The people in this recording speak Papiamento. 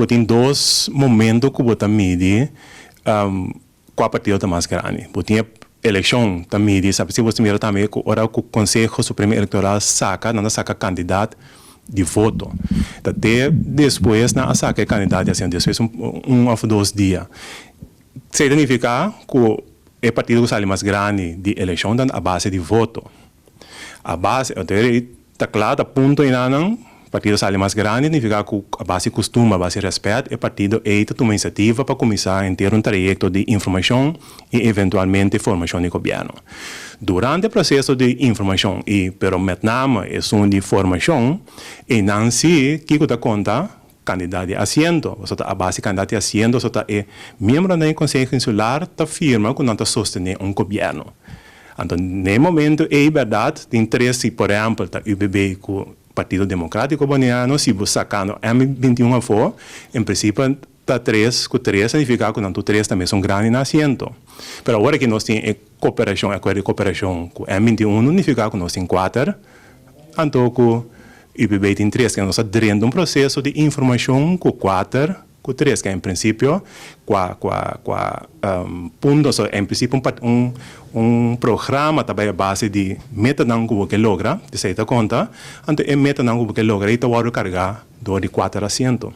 Bo tin dos momento ku bo ta midi kua partido ta mas grandi. Bo tin elekshon ta midi, sabi si bo mira tambe ku ora ku Konseho Supremo Elektoral saka, nan ta saka kantidat di voto. Ta te despues nan a saka e kantidat di asiento, despues 1 òf 2 dia. Esei ta nifiká ku e partido ku sali mas grandi di elekshon ta a base di voto. A base, ta kla, ta punto einan, partido sali mas grandi, nifiká ku a base kustumber, a base rèspèt, e partido ei ta tuma inisiativa pa kuminsá henter un trayekto di informashon i eventualmente formashon di gobièrnu. Durante e proseso di informashon i pero met name esun di formashon, einan sí kiko ta konta? Kantidat di asiento. So a base kantidat di asiento, so ta e miembro di Konseho Insular ta firma ku nan ta sostené un gobièrnu. Anto, na momento e bèrdat, tin tres, si por ehèmpel, ta UPB ku Partido Demokrátiko Boneriano, si bo saka M21 afó, en prinsipio ta 3 ku 3, signifiká ku nan tres tambe ta grandi na asiento. Pero awor ku nos tin kooperashon, akuerdo di kooperashon ku M21, signifiká ku nos tin kuater, anto ku UPB tin tres, ku nos ta den un proseso di informashon ku 4 ku 3, ku en prinsipio, kua punto, so, en prinsipio un programa tambe a base di metanan ku bo ke logra, di sierto konta, anto e metanan ku bo ke logra, i ta kargá dor di kuater asiento.